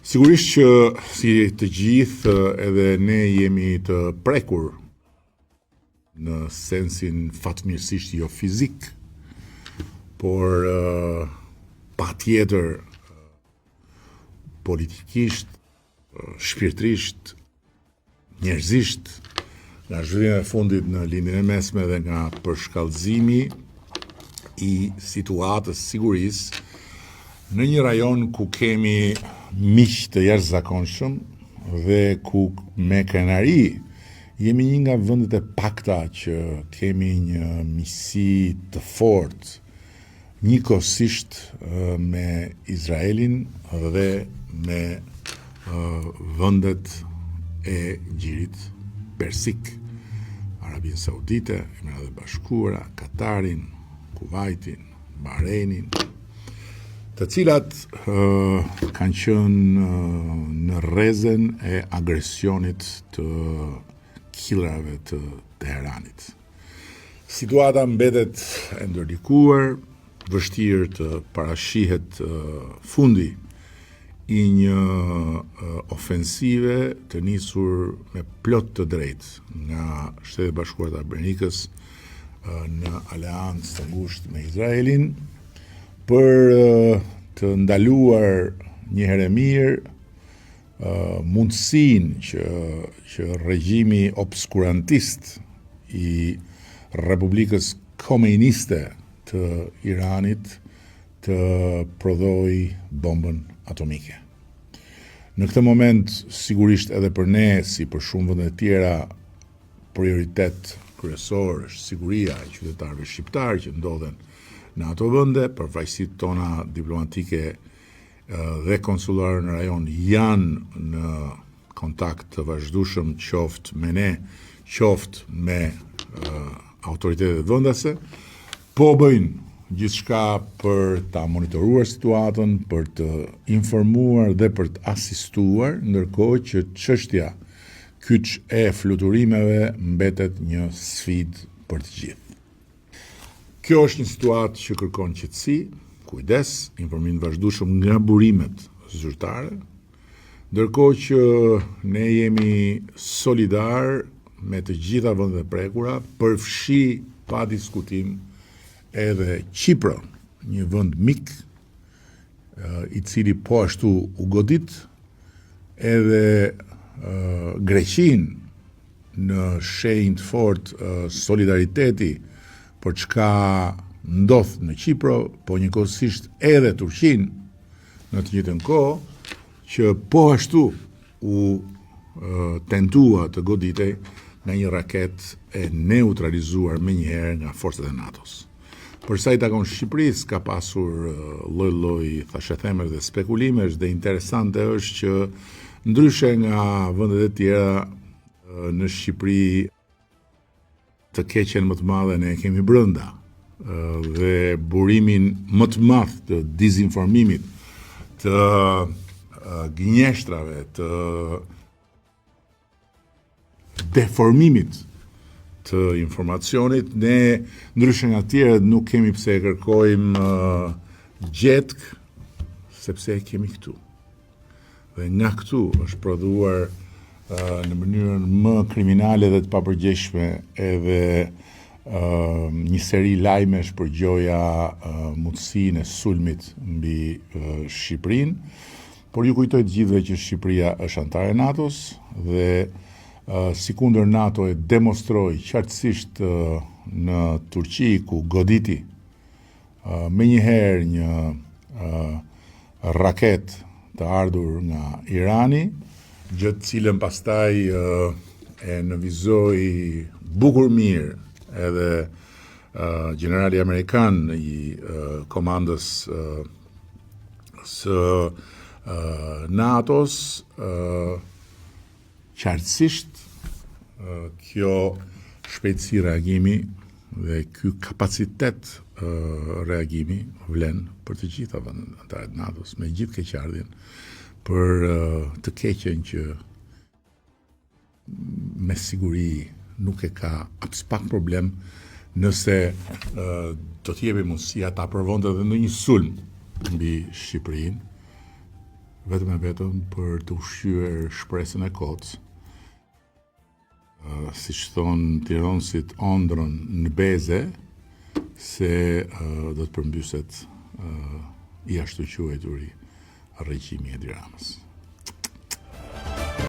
Sigurisht që si të gjithë edhe ne jemi të prekur në sensin fatmirësisht jo fizik, por patjetër politikisht, shpirtërisht, njerëzisht, nga zhvillimet e fundit në Lindjen e Mesme dhe nga përshkallëzimi i situatës sigurisë në një rajon ku kemi miq të jashtëzakonshëm dhe ku me krenari jemi një nga vendet e pakta që kemi një miqësi të fortë njëkohësisht me Izraelin dhe me vendet e Gjirit Persik, Arabinë Saudite, Emiratet e Bashkuara, Katarin, Kuvajtin, Bahreinin, të cilat kanë qenë në rrezen e agresionit të killerave të Teheranit. Situata mbetet e ndërlikuar, vështirë të parashihet fundi i një ofensive të nisur me plot të drejtë nga Shtetet e Bashkuara të Amerikës në aleancë të ngushtë me Izraelin për të ndaluar një herë e mirë mundësinë që që regjimi obskurantist i Republikës Komeiniste të Iranit të prodhojë bombën atomike. Në këtë moment, sigurisht edhe për ne, si për shumë vende të tjera, prioritet kryesor është siguria e qytetarëve shqiptarë që ndodhen në ato vende, përfaqësitë tona diplomatike dhe konsullare në rajon janë në kontakt të vazhdueshëm qoftë me ne, qoftë me autoritetet vendase, po bëjnë gjithçka për ta monitoruar situatën, për të informuar dhe për të asistuar, ndërkohë që çështja kyç e fluturimeve mbetet një sfidë për të gjithë. Kjo është një situatë që kërkon qetësi, kujdes, informim të vazhdueshëm nga burimet zyrtare, ndërkohë që ne jemi solidar me të gjitha vendet e prekura, përfshi pa diskutim edhe Qipron, një vend mik i cili po ashtu u godit, edhe Greqinë në shenjë të fortë solidariteti për çka ndodh në Qipro, po njëkohësisht edhe Turqinë në të njëjtën kohë, që po ashtu u tentua të goditej nga një raketë e neutralizuar menjëherë nga forcat e NATO-s. Për sa i takon Shqipërisë, ka pasur lloj-lloj thashethemesh dhe spekulimesh dhe interesante është që ndryshe nga vendet e tjera në Shqipëri të keqen më të madhe ne e kemi brenda dhe burimin më të madh të dezinformimit, të gënjeshtrave, të deformimit të informacionit, ne ndryshe nga të tjerët nuk kemi pse e kërkojmë uh, gjetkë, sepse e kemi këtu. Dhe nga këtu është prodhuar uh, në mënyrën më kriminale dhe të papërgjegjshme edhe uh, një seri lajmesh për gjoja uh, mundësinë e sulmit mbi uh, Shqipërinë. Por ju kujtoj të gjithëve që Shqipëria është anëtare e NATO-s dhe sikundër NATO e demonstroi qartësisht në Turqi ku goditi menjëherë një raketë të ardhur nga Irani, gjë të cilën pastaj e nënvizoi bukur mirë edhe gjenerali amerikan i komandës së NATO-s, qartësisht kjo shpejtësi reagimi dhe ky kapacitet reagimi vlen për të gjitha vendet anëtare të NATO-s, me gjithë keqardhjen për të keqen që me siguri nuk e ka aspak problem nëse do t'i jepej mundësia ta provonte edhe ndonjë sulm mbi Shqipërinë. vetëm e vetëm për të ushqyer shpresën e kotë, siç thonë tironsit ondrën në beze, se do të përmbyset i ashtuquajturi regjimi i Edi Ramës.